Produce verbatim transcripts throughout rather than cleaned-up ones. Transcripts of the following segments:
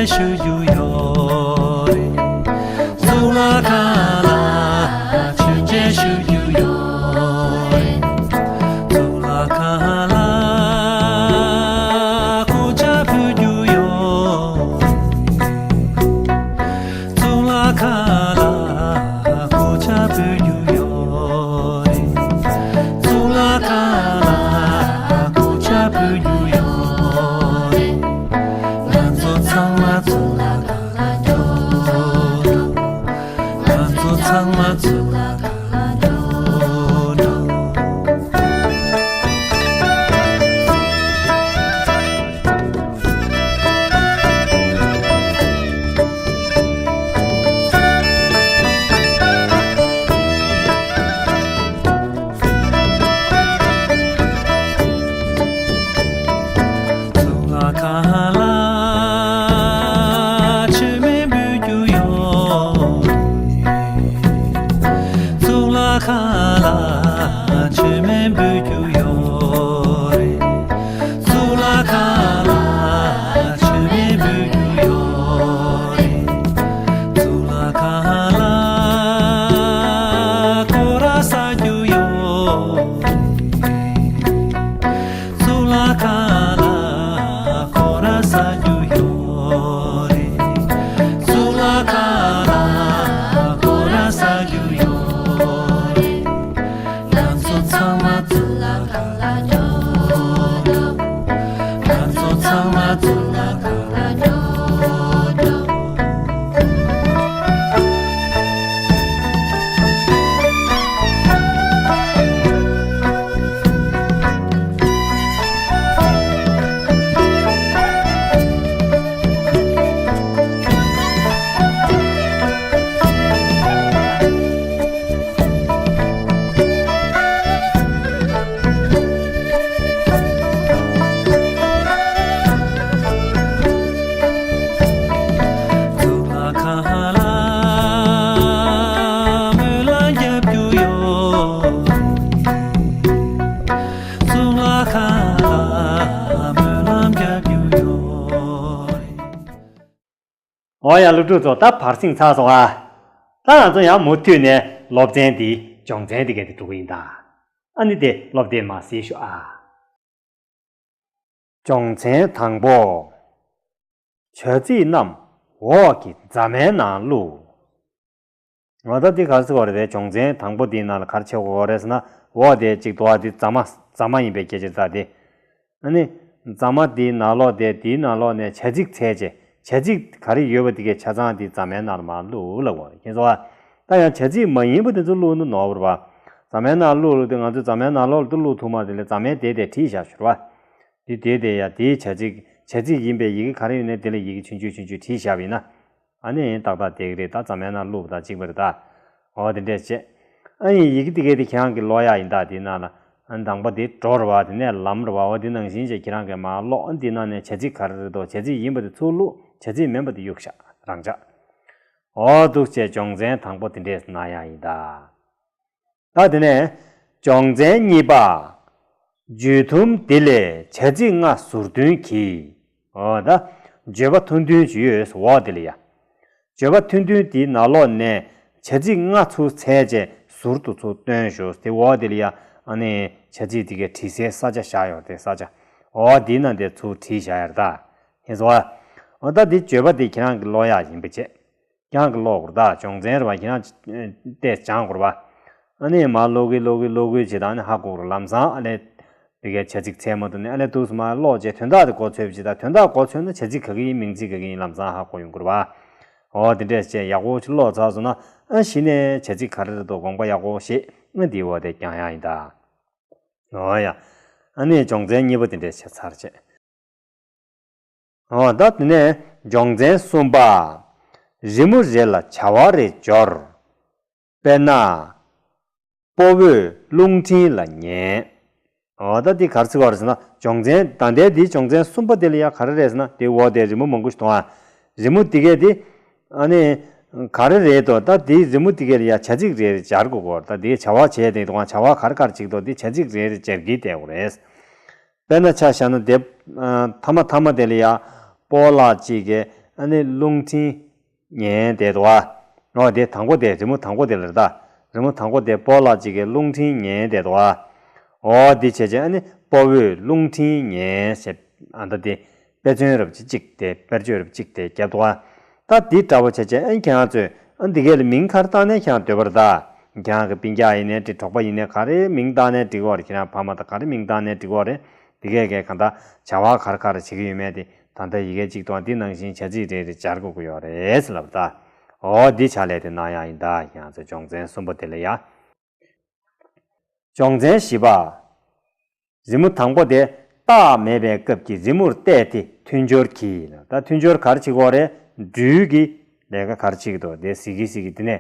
ཞུ་རྒྱུ་ཡོད་རེད། གཙུག་ལག་ཁང་ལ་མཆོད་མཇལ་ཞུ་རྒྱུ་ཡོད་རེད། གཙུག་ལག་ཁང་ལ་སྐུ་ཕྱག་ཕུལ་རྒྱུ་ཡོད་རེད། གཙུག་ལག་ཁང་ལ་སྐུ་ཕྱག་ཕུལ་རྒྱུ་ཡོད་རེད། གཙུག་ལག་ཁང་ལ་སྐུ་ཕྱག་ཕུལ་རྒྱུ་ཡོད་རེད། ང་ཚོ་ཚང་མ་གཙུག་ལག་ཁང་ལ་འགྲོ་འགྲོ། ང་ཚོ་ཚང་མ་གཙུག་ལག་ཁང་ལ་འགྲོ་འགྲོ། གཙུག་ལག་ཁང་ལ་མཆོད་མེ་འབུལ་རྒྱུ་ཡོད་རེད། གཙུག་ལག་ཁང་ལ་མཆོད་མེ་འབུལ་རྒྱུ་ཡོད་རེད། གཙུག་ལག་ཁང་ལ་མཆོད་མེ་འབུལ་རྒྱུ་ཡོད་རེད། གཙུག་ལག་ཁང་ལ་སྐོར་ར་ཟ་རྒྱུ་ཡོད་རེད། གཙུག་ལག་ཁང་ལ་སྐོར་ར་ཟ་རྒྱུ་ཡོད་རེད། གཙུག་ལག་ཁང་ལ་སྐོར་ར་ཟ་རྒྱུ་ཡོད་རེད། ང་ཚོ་ཚང་མ་གཙུག་ལག་ཁང་ལ་འགྲོ་འགྲོ། ང་ཚོ་ཚང་མ་གཙུག་ལག་ཁང་ལ་འགྲོ་འགྲོ། གཙུག་ལག་ཁང་ལ་སྨོན་ལམ་རྒྱབ་རྒྱུ་ཡོད། གཙུག་ལག་ཁང་ལ་སྨོན་ལམ་རྒྱབ་རྒྱུ་ཡོད། འོ་ཡ། སློབ་ཕྲུག་ཚོ་ད་བར་གསེང་ཚར་སོང་ཨ། ད་ང་ཚོ་ཡང་མུ་མཐུད་ནས་སློབ་ཚན་འདི་སྦྱོང་ཚན་འདི་ག་དེ་འགྲོ་གི་ཡིན་ད། ཨ་ནི་དེ་སློབ་དེབ་མར་གཟིགས་ཤོག་ཨ། སྦྱོང་ཚན་དང་པོ། བྱ་ཚིག་རྣམས་འོག་གི་རྫ་མའི་ནང་བླུགས། འོ་ད་འདི་ག་རེ་ཟེར་བ་རེད་དེ། སྦྱོང་ཚན་དང་པོ་འདིའི་ནང་ལ་ག་རེ་བྱེད་དགོས་རེད་ཟེར་ན། འོག་དེ་གཅིག་འདུག་བ། འདི་རྫ་མ་རྫ་མ་ཡིན་པའི་སྐད་ཆ་རེད་ད་དེ། ཨ་ནི། རྫ་མ་འདིའི་ནང་ལོགས་དེ། འདིའི་ནང་ལོགས་ནས་བྱ་ཚིག་འཚོལ་བྱས། བྱ་ཚིག་ག་རེ་ཡོད་པ་དེ་གའི་ཆ་ཚང་དེ་རྫ་མའི་ནང་ལ་མར་བླུགས་ལབ་དགོས་རེད། མཁྱེན་སོང་ཨ། ད་ཡང་བྱ་ཚིག་མ་ཡིན་པ་དེ་ཚོ་བླུགས་ན་ནོར་བ་རེད་པ། རྫ་མའི་ནང་བླུགས་ལབ་དུས་ང་ཚོས་རྫ་མའི་ནང་ལོགས་ལ་དེ་བླུགས་ཐུབ་མ་རེད། ལས་རྫ་མའི་དེ་དེ་བྲིས་བཞག་ཤོར་བ། དེ་དེ་དེ་ཡ་དེའི་བྱ་ཚིག་བྱ་ཚིག་ཡིན་པའི་ཡི་གེ་ག་རེ་ཡོད་ནའི་དེ་ལ་ཡི་གེ་ཆུང་ཆུང་ཆུང་ཆུང་བྲིས་བཞག་པ་ཡིན་ན། ཨ་ནི་ཏག་ཏག་བསྡད་ཀྱི་རེད། ད་རྫ་མའི་ནང་བླུགས་པ་དང་གཅིག་པ་རེད་ད། འོ་དེ་འདྲས་བྱས། ཨ་ནི་ཡི་གེ་དེ་གའི་དེ་ཁྱེད་རང་གིས་ཀློག་ཡག་ཡིན་ད། དེའི་ནང་ལ་ཨ་ནི་དང་པོ་དེ་འགྲོ་རེད་པ། དེ་ནས་ལམ་རེད་པ། འོ་དེ་ནང་བཞིན་བྱས་ཁྱེད་རང་གིས་མར་ཀློག་ཨ་ནི་དེའི་ནང་ནས་བྱ་ཚིག་ག་རེ་རེད་འདུག་བྱ་ཚིག་ཡིན་པ་དེ་ཚུར་བླུགས། བྱ་ཚིག་མིན་པ་དེ་གཡུག་བཞག་རང་འཇགས། འོ་འདུག་བྱས་སྦྱོང་ཚན་དང་པོ་དེ་འདྲས་གནང་ཡག་ཡིན་ད། ད་དེ་ནས་སྦྱོང་ཚན་གཉིས་པ། བརྗོད་ཐུང་འདི་ལས་བྱ་ཚིག་ལྔ་ཟུར་འདོན་གྱིས། འོ་ད། བརྗོད་པ་ཐུང་ཐུང་ཅིག་ཡོད་འོག་དེ་ལ་ཡ། བརྗོད་པ་ཐུང་ཐུང་དེའི་ནང་ལོགས་ནས་བྱ་ཚིག་ལྔ་ཚུར་འཚོལ་བྱས་ཟུར་དུ་ཚུར་བཏོན་ཤོག་དེ་འོག་དེ་ལ་ཡ། ཨ་ནི་བྱ་ཚིག་དེ་གའི་བྲིས་སའི་ས་ཆ་བཞག་ཡོད་རེད། ས་ཆ། འོ་དེའི་ནང་དེ་ཚུར་བྲིས་བཞག་ཡོད་རེད་ད། ཡིན་སོང་ཨ། འོ་ད་དེ་བརྗོད་པ་དེ་ཁྱེད་རང་གིས་ཀློག་ཡག་ཡིན་པ་བྱས། ཁྱེད་རང་གིས་ཀློག་དགོས་རེད་ད། སྦྱོང་ཚན་རེད་པ། ཁྱེད་རང་ཏོག་ཙམ་སྦྱང་དགོས་རེད་པ། ཨ་ནི་མར་ཀློག་གི་ཀློག་གི་ཀློག་གི་བྱེད་དང་། ཨ་ནི་ཧ་གོ་གི་རེད། ལམ་སང་ཨ་ནི་དེ་གའི་བྱ་ཚིག་འཚོལ་མ་ཐུབ་ནའི་ཨ་ནི་འདུག་སེ་མར་ཀློག་བྱས་དོན་དག་དེ་མགོ་ཚོས་པ་བྱེད་དང་། དོན་དག་མགོ་ཚོས་ན་བྱ་ཚིག་ག་གི་ཡིན། མིང་ཚིག་ག་གི་ཡིན། ལམ་སང་ཧ་གོ་ཡོང་གི་རེད་པ། འོ་དེ་འདྲས་བྱས་ཡག་པོ་ཅིག་ཀློག་ཚར་སོང་ན། ཨ་གཞི་ནས་བྱ་ཚིག་ག་རེ་རེད་འདུག་དགོངས་པ་ཡག་པོ་བཞེས། ཨ་འདིའི་འོག་དེ་སྦྱང་ཡག་ཡིན་ད། འོ་ཡ། ཨ་ནི་སྦྱོང་ཚན་གཉིས་པ་དེ་འདྲས་བྱས་ཚར་བྱས། འོ་ད་དེ་ནས་སྦྱོང་ཚན་གསུམ་པ། རི་མོ་རེ་ལ་བྱ་བ་རེ་སྦྱོར། དཔེར་ན། སྤོ་བོས་རླུང་འཕྲིན་ལ་ཉན། འོ་ད་འདི་ག་རེ་ཟེར་བ་རེད་ཟེར་ན། སྦྱོང་ཚན་ད་ལྟའི་འདིའི་སྦྱོང་ཚན་གསུམ་པ་དེ་ལ་ཡ་ག་རེ་རེད་ཟེར་ན། དེ་འོག་དེ་རི་མོ་མང་པོ་ཞིག་མཐོང་ཨ། རི་མོ་དེ་གས་དེ། ཨ་ནི། ག་རེ་རེད་དོ། ད་དེའི་རི་མོ་དེ་གས་ལ་ཡ་བྱ་ཚིག་རེ་རེ་སྦྱར་དགོས་གོ། ད་དེའི་བྱ་བ་བྱས་དེ་དང་བྱ་བ་ག་རེ་ག་རེ་བྱེད་ཀྱི་འདུག་དེ་བྱ་ཚིག་རེ་རེ་སྦྱར་གྱིས་བསྡད་དགོས་རེད། དཔེར་ན་ཆ་བཞག་ན་དེ། ཨ། མཐའ་མ་མཐའ་མ་དེ་ལ་ཡ། སྤོ་ལགས་གཅིག་གིས་ ཨ་ནི་རླུང་འཕྲིན་ཉན་བསྡད་འདུག་ཨ། འོ་དེ་དང་པོ་དེ་རི་མོ་དང་པོ་དེ་ལ་རེད་ད། རི་མོ་དང་པོ་དེ་སྤོ་ལགས་གཅིག་གིས་རླུང་འཕྲིན་ཉན་བསྡད་འདུག་ཨ། འོ་དེ་བྱས་བྱས་ཨ་ནི་སྤོ་བོས་རླུང་འཕྲིན་ཉན་ཞེས་ཨ་ད་དེ་དཔེ་མཚོན་རབ་ཅིག་གཅིག་དེ་དཔེར་བརྗོད་རབ་ཅིག་དེ་བརྒྱབ་འདུག་ཨ། ད་དེ་འདྲ་བོ་བྱས་བྱས་ཨ་ནི་ཁྱེད་རང་ཚོས་ཨ་འདི་གས་ལ་མིང་ག་རེ་བཏགས་ནས་ཁྱེད་རང་འདོད་པ་རེད་ད། ཁྱེད་རང་གི་སྤུན་ཀྱག་ཡིན་ནའི་འགྲིག་གྲོགས་པ་ཡིན་ནའི་ག་རེ་མིང་བཏགས་ནའི་འགྲིག་གི་རེད། ཁྱེད་རང་ཕ་མ་དང་ག་རེ་མིང་བཏགས་ནའི་འགྲིག་གི་རེད། འདི་གས་གས་གང་ལྟར་བྱ་བ་ག་རེ་ག་རེ་བྱེད་ཀྱི་ཡོད་མེད་དེ་ད་ལྟ་ཡི་གེ་གཅིག་དང་འདི་ནང་བཞིན་བྱ་ཚིག་རེ་རེ་སྦྱར་དགོས་ཀྱི་ཡོད་རེད་ལབ་ད། འོ་འདི་ཕྱག་ལས་དེ་གནང་ཡག་ཡིན་ད། ཁྱེད་རང་ཚོ་སྦྱོང་ཚན་གསུམ་པོ་དེ་ལ་ཡ། སྦྱོང་ཚན་བཞི་པ། རི་མོ་དང་པོ་དེ་རྟགས་མེད་པའི་སྐབས་ཀྱི་རི་མོར་བལྟས་ཏེ་མཐུན་སྦྱོར་གྱིས། ད་མཐུན་སྦྱོར་ག་རེ་བྱེད་ཀྱི་ཡོད་རེད། སྦྲུལ་གྱི་ལས་ཀ་ག་རེ་བྱེད་ཀྱི་འདུག་དེ་གཟིགས་ཀྱི་གཟིགས་ཀྱི་དེ་ནས།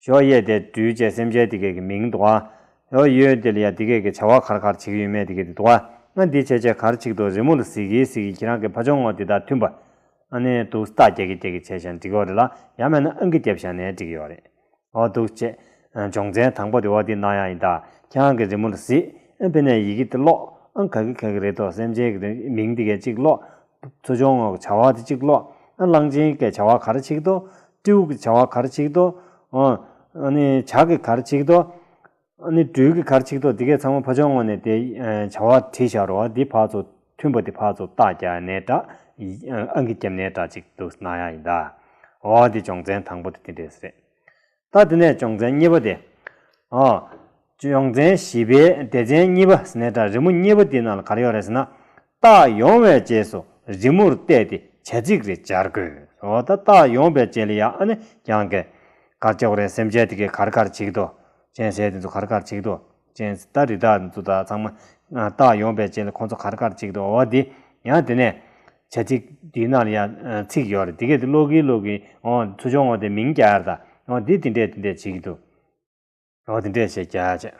ཞོ་གཡས་དེ་སྦྲུལ་བཅས་སེམས་ཅན་དེ་གས་ཀྱི་མིང་འདུག་ཨ། ཞོ་གཡོན་དེ་ལ་ཡ་དེ་གས་ཀྱི་བྱ་བ་ག་རེ་ག་རེ་བྱེད་ཀྱི་ཡོད་མེད་དེ་གས་དེ་འདུག་ཨ། ང་འདི་བྱས་བྱས་ག་རེ་བྱེད་ཀྱི་འདུག་རི་མོ་ལ་གཟིགས་ཀྱི་གཟིགས་ཀྱི་ཁྱེད་རང་གི་ཕ་ཆུང་ངོ་དེ་དང་མཐུན་པ། ཨ་ནི་འདུག་རྟགས་རྒྱག་གི་རྒྱག་གི་བྱས་བཞག་ན་འགྲིག་གི་ཡོད་རེད་ལ། ཡང་མིན་ན་ཨང་ཀི་བརྒྱབ་བཞག་ནའི་འགྲིག་གི་ཡོད་རེད། འོ་འདུག་བྱས། སྦྱོང་ཚན་དང་པོ་དེ་འོ་འདི་གནང་ཡག་ཡིན་ད། ཁྱེད་རང་གི་རི་མོ་ལ་གཟིགས། ཨ་དཔེར་ན་ཡི་གེ་དེ་ཀློག་ཨ་ག་གི་ག་གི་རེད་དོ། སེམས་ཅན་གྱི་མིང་དེ་གས་གཅིག་ཀློག་ཚུར་སྦྱོང་ངོ་གི་བྱ་བ་དེ་གཅིག་ཀློག་ཨ་གླང་ཆེན་གྱི་བྱ་བ་ག་རེ་བྱེད་ཀྱི་འདུག་སྤྲེའུ་གི་བྱ་བ་ག་རེ་བྱེད་ཀྱི་འདུག་འོ། ཨ་ནི་བྱ་གི་ག་རེ་བྱེད་ཀྱི་འདུག་ཨ་ནི་སྦྲུལ་གྱི་ག་རེ་བྱེད་ཀྱི་འདུག་འདི་གས་ཚང་མ་ཕ་ཆུང་ངོ་ནས་དེ་བྱ་བ་བྲིས་བཞག་རོགས། འདི་ཕར་ཚུར་མཐུན་པ་དེ་ཕར་ཚུར་རྟགས་རྒྱག་ནའི་འདྲ། ཨང་ཀི་བརྒྱབ་ནའི་འདྲ་ཅིག་འདུག་གནང་ཡག་ཡིན་ད། འོ་འདི་སྦྱོང་ཚན་དང་པོ་དེ་དེ་འདྲས་རེད། ད་དེ་ནས་སྦྱོང་ཚན་གཉིས་པ་དེ། ཨོ། སྦྱོང་ཚན་བཞི་པའི་སྡེ་ཚན་གཉིས་པ་ཟེར་ནའི་འདྲ། རི་མོ་གཉིས་པ་དེའི་ནང་ལ་ག་རེ་ཡོད་རེད་ཟེར་ན། རྟགས་ཡོང་བའི་རྗེས་སུ་རི་མོར་བལྟས་ཏེ་བྱ་ཚིག་རེ་སྦྱར་དགོས། ཨོ་ད་རྟགས་ཡོང་བའི་རྗེས་ལ་ཡ་ཨ་ནི་ཡང་གི་གར་བྱེད་དགོས་རེད། སེམས་ཅན་དེ་གས་གར་གར་བྱེད་ཀྱི་འདུག་ཅན་ཟས་དེ་ཚོ་གར་གར་བྱེད་ཀྱི་འདུག་ཅན་ད་རི་དྭགས་དེ་ཚོ་ད་ཚང་མ་རྟགས་ཡོང་བའི་རྗེས་ལ་ཁོང་ཚོ་གར་གར་བྱེད་ཀྱི་འདུག་འོ་འདི་ཡང་དེ་ནས་བྱ་ཚིག་འདིའི་ནང་ལ་ཡང་ཚིག་ཡོད་རེད། དེ་གས་དེ་ཀློག་གིན་ཀློག་གིན་འོ་ཚུར་སྦྱོང་འོ་དེ་མིང་རྒྱག་ཡག་རེད་ད། འོ་འདི་དེ་འདྲས་དེ་འདྲས་བྱེད་ཀྱི་འདུག་འོ་དེ་འདྲས་བྱས་རྒྱག་ཡག་བྱས།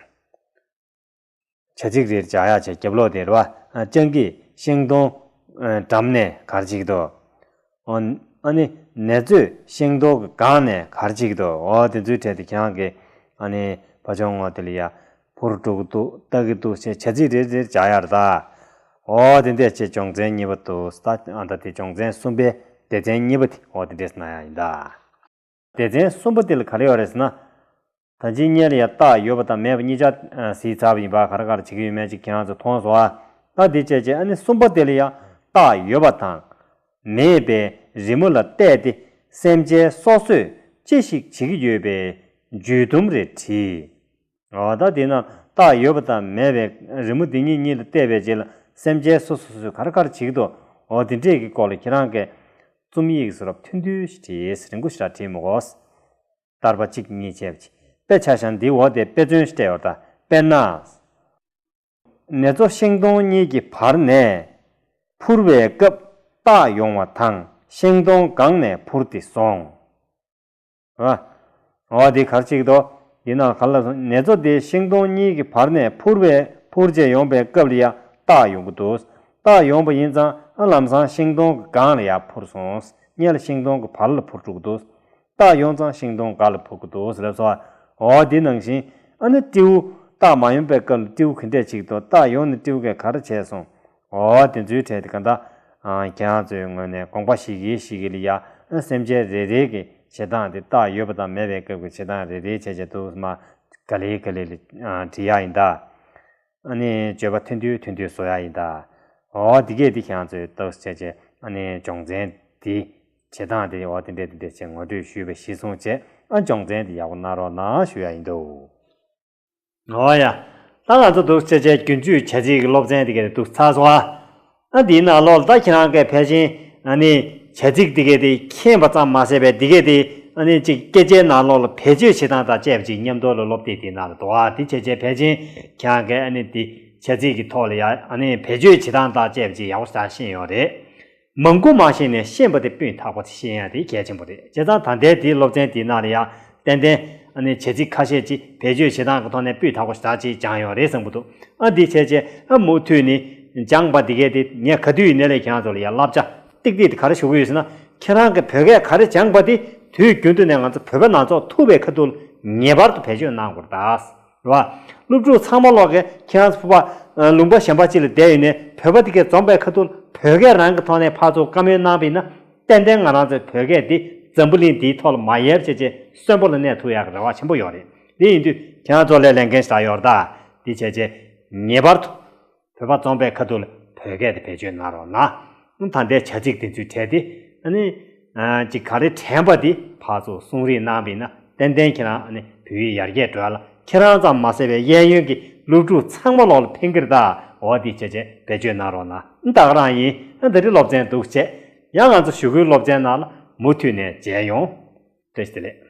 བྱ་ཚིག་རེ་རེ་སྦྱར་ཡག་བྱས། རྒྱབ་ལོགས་དེ་རེད་བ། སྤྱང་ཀིས་ཤིང་སྡོང་འགྲམ་ནས་ག་རེ་བྱེད་ཀྱི་འདུག་འོ། ཨ་ནི་ནེ་ཙོས་ཤིང་སྡོང་གི་སྒང་ནས་ག་རེ་བྱེད་ཀྱི་འདུག་འོ་དེ་ཚོའི་གྲས་དེ་ཁྱེད་རང་གིས་ཨ་ནི་ཕ་ཆུང་ངོ་དེ་ལ་ཡ་འཕུར་འགྲོ་གི་འདུག་ལྟ་གི་འདུག་ཅེས་བྱ་ཚིག་རེ་རེ་སྦྱར་ཡག་རེད་ད། འོ་དེ་འདྲས་བྱས་སྦྱོང་ཚན་གཉིས་པ་འདུག་ད་ཨ་ད་དེ་སྦྱོང་ཚན་གསུམ་པའི་སྡེ་ཚན་གཉིས་པ་དེ་འོ་དེ་འདྲས་གནང་ཡག་ཡིན་ད། སྡེ་ཚན་གསུམ་པ་དེ་ལ་ག་རེ་ཡོད་རེད་ཟེར་ན། ད་ཅི་སྔོན་ལ་ཡ་རྟགས་ཡོད་པ་དང་མེད་པ་གཉིས་ཆ་གཟིགས་ཚར་བ་ཡིན་པ། ག་རེ་ག་རེ་བྱེད་ཀྱི་ཡོད་མེད་ཅིག་ཁྱེད་རང་ཚོ་མཐོང་སོང་ཨ། ད་འདི་བྱས་རྗེས་ཨ་ནི་གསུམ་པ་དེ་ལ་ཡ་རྟགས་ཡོད་པ་དང་མེད་པའི་རི་མོ་ལ་བལྟས་ཏེ་སེམས་ཅན་སོ་སོས་ཅི་ཞིག་བྱེད་ཀྱི་ཡོད་པའི་འཇུས་སྡོམ་རེ་བྲིས། འོ་ད་དེ་ན་རྟགས་ཡོད་པ་དང་མེད་པའི་རི་མོ་འདི་གཉིས་གཉིས་ལ་བལྟས་པའི་རྗེས་ལ་སེམས་ཅན་སོ་སོ་སོས་ག་རེ་ག་རེ་བྱེད་ཀྱི་འདུག་འོ་དེ་འདྲས་ཀྱི་སྐོར་ལ་ཁྱེད་རང་གིས་རྩོམ་ཡིག་བཟོ་རབས་ཐུང་ཐུང་ཞིག་བྲིས། རིང་པོ་ཞེ་དྲག་བྲིས་མི་དགོས། བསྟར་པ་གཅིག་གཉིས་བྱས་པ་ཅིག་དཔེ་ཆ་བཞག་ན་འདིའི་འོག་དེ་དཔེ་མཚོན་ཞིག་སྤྲད་ཡོད་ད། དཔེར་ན། ནེ་ཙོ་ཤིང་སྡོང་གཉིས་ཀྱི་བར་ནས་འཕུར་བའི་སྐབས་རྟགས་ཡོང་བ་དང་ཤིང་སྡོང་སྒང་ནས་འཕུར་ཏེ་སོང་། ཨ། འོ་འདི་ག་རེ་བྱེད་ཀྱི་འདུག་འདི་ནང་ག་ལ་སོང་། ནེ་ཙོ་དེ་ཤིང་སྡོང་གཉིས་ཀྱི་བར་ནས་འཕུར་བའི་འཕུར་བྱས་ཡོང་པའི་སྐབས་ལ་ཡ་རྟགས་ཡོང་གི་འདུག་རྟགས་ཡོང་པ་ཡིན་ཙང་ཨ་ལམ་སང་ཤིང་སྡོང་གི་སྒང་ལ་ཡ་འཕུར་སོང་། སྔོན་ལ་ཤིང་སྡོང་གི་བར་ལ་འཕུར་འགྲོ་གི་འདུག་རྟགས་ཡོང་ཙང་ཤིང་སྡོང་སྒང་ལ་འཕུར་གི་འདུག་ཟེར་ལབ་སོང་། འོ་འདི་ནང་བཞིན་ཨ་ནི་སྤྲེའུ་རྟགས་མ་ཡོང་པའི་སྐབས་ལ་སྤྲེའུ་ག་འདྲས་བྱེད་ཀྱི་འདུག་རྟགས་ཡོང་ནས་སྤྲེའུ་གས་ག་རེ་བྱས་སོང་། འོ་དེ་ཚོའི་གྲས་དེ་ག་འདྲ། ཨ་ཁྱེད་རང་ཚོའི་ངོས་ནས་དགོངས་པ་བཞེས་ཀྱིན་བཞེས་ཀྱིན་ལ་ཡ། ཨ་སེམས་ཅན་རེ་རེ་གི་བྱེད་སྟངས་དེ་རྟགས་ཡོད་པ་དང་མེད་པའི་སྐབས་ཀྱི་བྱེད་སྟངས་རེ་རེ་བྱས་བྱས་འདུག་མ། ག་ལེ་ག་ལེ་ལ་ཨ་བྲིས་ཡག་ཡིན་ད། ཨ་ནི་བརྗོད་པ་ཐུང་ཐུང་ཐུང་ཐུང་བཟོ་ཡག་ཡིན་ད། འོ་དེ་གས་དེ་ཁྱེད་རང་ཚོས་ཏོག་ཙམ་བྱས་བྱས་ཨ་ནི་སྦྱོང་ཚན་དེ་བྱེད་སྟངས་དེ་འོ་དེ་འདྲས་དེ་འདྲས་བྱས་ངོ་སྤྲོད་ཞུས་པ་གཞིར་བཟུང་བྱས་ཨ་སྦྱོང་ཚན་དེ་ཡག་པོ་གནང་རོགས་གནང་ཞུ་ཡག་ཡིན་འདུག་འོ་ཡ། ད་ང་ཚོ་འདུག་བྱས་བྱས་རྒྱུན་སྤྱོད་བྱ་ཚིག་གི་སློབ་ཚན་དེ་གས་འདུག་ཚར་སོང་ཨ། ཨ་འདིའི་ནང་ལོགས་ལ་ད་ཁྱེད་རང་གིས་ཕལ་ཆེར་ཨ་ནི་བྱ་ཚིག་དེ་གས་དེ་མཁྱེན་པ་ཙམ་མ་ཟད་པའི་དེ་གས་དེ་ཨ་ནི་ཅིག་སྐད་ཆའི་ནང་ལོགས་ལ་བེད་སྤྱོད་བྱེད་སྟངས་དང་བཅས་པ་ཅིག་མཉམ་དུ་ལ་སློབ་དེབ་དེའི་ནང་ལ་འདུག་ཨ། དེ་བྱས་བྱས་ཕལ་ཆེར་ཁྱེད་རང་གིས་ཨ་ནི་དེ་བྱ་ཚིག་གི་ཐོག་ལ་ཡ་ཨ་ནི་བེད་སྤྱོད་བྱེད་སྟངས་དང་བཅས་པ་ཅིག་ཡག་པོ་ཞེ་དྲག་ཤེས་ཡོད་རེད། མང་པོ་མ་ཤེས་ནས་ཤེས་པ་དེ་སྤུས་དག་པོ་དེ་ཤེས་ཡ་དེ་གལ་ཆེན་པོ་རེད། བྱས་ཙང་ད་ལྟའི་དེའི་སློབ་ཚན་དེའི་ནང་ལ་ཡང་ཏན་ཏན་ཨ་ནི་བྱ་ཚིག་ཁ་ཤས་ཅིག་བེད་སྤྱོད་བྱེད་སྟངས་ཀྱི་ཐོག་ནས་སྤུས་དག་པོ་ཞེ་དྲག་ཅིག་སྦྱངས་ཡོད་རེད་བསམ་གྱི་འདུག་ཨ་འདི་བྱས་རྗེས་ཨ་མུ་མཐུད་ནས་སྦྱངས་པ་འདི་གས་དེ་ངས་ག་དུས་ཡིན་ནའི་ལས་ཁྱེད་རང་ཚོ་ལ་ཡང་བསླབ་བྱ་ཏིག་ཏིག་དེ་ག་རེ་ཞུ་གི་ཡོད་ཟེར་ན། ཁྱེད་རང་གིས་བོད་སྐད་ག་རེ་སྦྱངས་པ་དེ་དུས་རྒྱུན་དུ་ནས་ང་ཚོ་བོད་པ་ནང་ཚོགས་ཐུག་པའི་ཁ་ཐུག་ངེས་པར་དུ་བེད་སྤྱོད་གནང་དགོས་རེད་ད། རེད་བ། སློབ་ཕྲུག་ཚང་མ་ལོག་གིས་ཁྱེད་རང་ཚོ་ཕ་ལུང་པ་གཞན་པ་ཅིག་ལ་བསྡད་ཡོད་ནའི་བོད་པ་དེ་གས་འཛོམས་པའི་ཁ་ཐུག་བོད་སྐད་རང་གི་ཐོག་ནས་ཕར་ཚུར་བཀའ་མོལ་གནང་པ་ཡིན་ན། ཏན་ཏན་ང་རང་ཚོའི་བོད་སྐད་འདི་འཛམ་བུ་གླིང་འདིའི་ཐོག་ལ་མ་ཡལ་བྱས་བྱས་གསོན་པོ་ལ་གནས་ཐུབ་ཡག་གི་རེ་བ་ཆེན་པོ་ཡོད་རེད། འདི་ཡིན་དུས་ཁྱེད་རང་ཚོ་ལས་ལས་འགན་ཞིག་ཡོད་རེད་ད། འདི་བྱས་བྱས་ངེས་པར་དུ་བོད་པ་རྩོམ་པའི་ཁ་ཐུག་ལ་བོད་སྐད་དེ་བེད་སྤྱོད་གནང་རོགས་གནང་། ད་ལྟའི་བྱ་ཚིག་དེ་ཚོའི་གྲས་དེ་ཨ་ནི་ཅིག་ག་རེ་དྲན་པ་དེ་ཕར་ཚུར་གསུང་རེས་གནང་བ་ཡིན་ན་ཏན་ཏན་ཁྱེད་རང་ཨ་ནི་བོད་ཡིག་ཡར་རྒྱས་འགྲོ་ཡ་ལ་ཁྱེད་རང་ཙམ་མ་ཟད་པའི་གཡས་གཡོན་གྱི་སློབ་ཕྲུག་ཚང་མ་ལོག་ལ་ཕན་གྱི་རེད་ད། འོ་འདི་བྱས་བྱས་བེད་སྤྱོད་གནང་རོགས་གནང་། ད་ག་རང་ཡིན། ཨ་འདི་རིང་སློབ་ཚན་འདུག་བྱས། ཡང་ང་ཚོ་གཞུག་གུའི་སློབ་ཚན་ནང་ལ་མུ་མཐུད་ནས་མཇལ་ཡོང་། བཀྲ་ཤིས་བདེ་ལེགས།